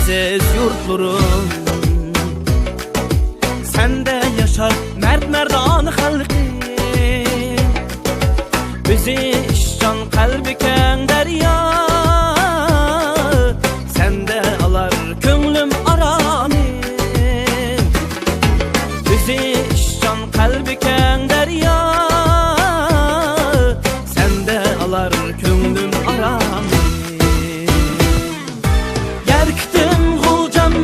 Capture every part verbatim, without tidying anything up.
ئەزىز يۇرتلىرىم، سەندە ياشار مەرد مەردانە خەلقىم. ئۆزى ئىشچان، قەلبى كەڭ دەريا، سەندە ئالار كۆڭلۈم ئارامى. ئۆزى ئىشچان، قەلبى كەڭ دەريا، سەندە ئالار كۆڭلۈم ئارامى. يەركىتىم غۇلجام،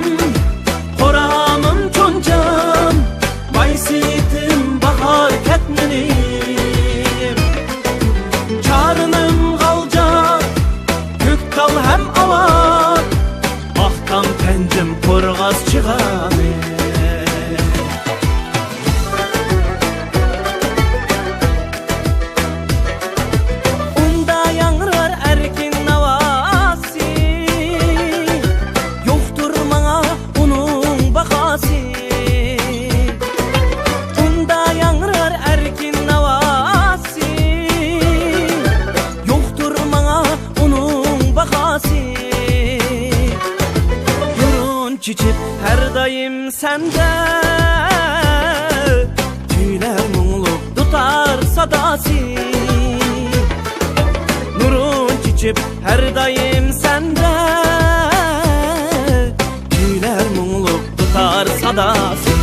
قورامىم چونجام، باي سېيىتىم باھار كەتمىنىم. چارىنىم غالجا، كۆكتال ھەم ئاۋات، ئاقتام پەنجىم قورغاس چىغانى. ئۇندا ياڭرار ئەركىن ناۋاسى، يوقتۇر ماڭا ئۇنىڭ باھاسى. ئۇندا ياڭرار ئەركىن ناۋاسى، يوقتۇر ماڭا ئۇنىڭ باھاسى. نۇرۇن چېچىپ ھەر دائىم سەندە، كۈيلەر مۇڭلۇق دۇتار ساداسى. نۇرۇن چېچىپ ھەر دائىم سەندە، كۈيلەر مۇڭلۇق دۇتار ساداسى.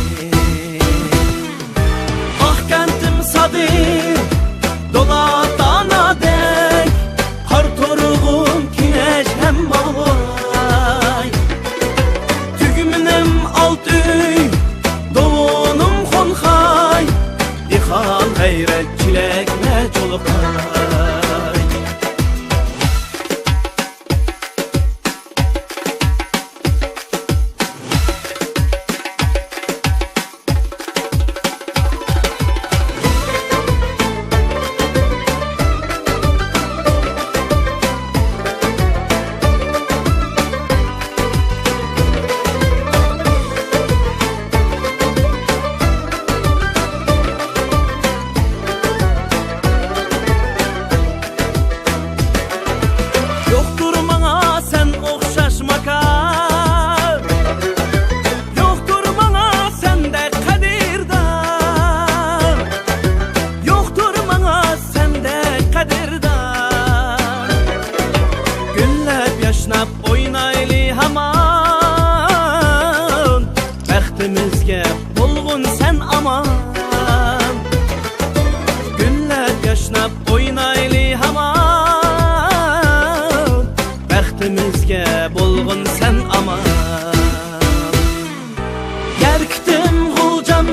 ئاق كەنتىم سادىر، دولات دانادەك، قار تۇرغۇن كۈنەش ھەم ماۋاي. تۈگمىنىم ئالتە ئۆي، دوۋۇنۇم خونخاي، دېھقان غەيرەت چېلەكلەر چۇلۇقاي. يوقتۇر ماڭا سەن ئوخشاش ماكان، يوقتۇر ماڭا سەندەك قەدىردان، يوقتۇر ماڭا سەندەك قەدىردان. گۈللەپ ياشناپ ئوينايلى ھامان، بەختىمىزگە بولغىن سەن ئامان. گۈللەپ ياشناپ ئوينايلى ھامان، بەختىمىزگە بولغىن سەن ئامان. يەركىتىم غۇلجام،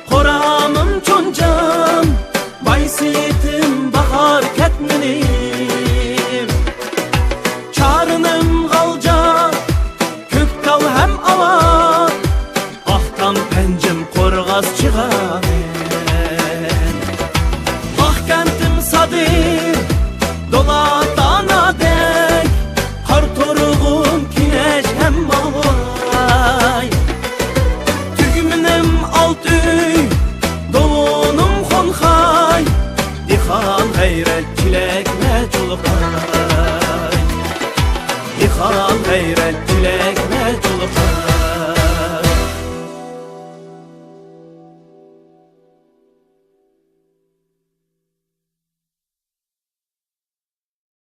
قورامىم چونجام، باي سېيىتىم باھار كەتمىنىم. چارىنىم غالجا، كۆكتال ھەم ئاۋات، ئاقتام پەنجىم قورغاس چىغانى. ئاق كەنتىم سادىر، دولات دانادەك، قار تۇرغۇن كۈنەش ھەم ماۋاي. تۈگمىنىم ئالتە ئۆي، دوۋۇنۇم خونخاي، دېھقان غەيرەت چېلەكلەر چۇلۇقاي. دېھقان غەيرەت چېلەك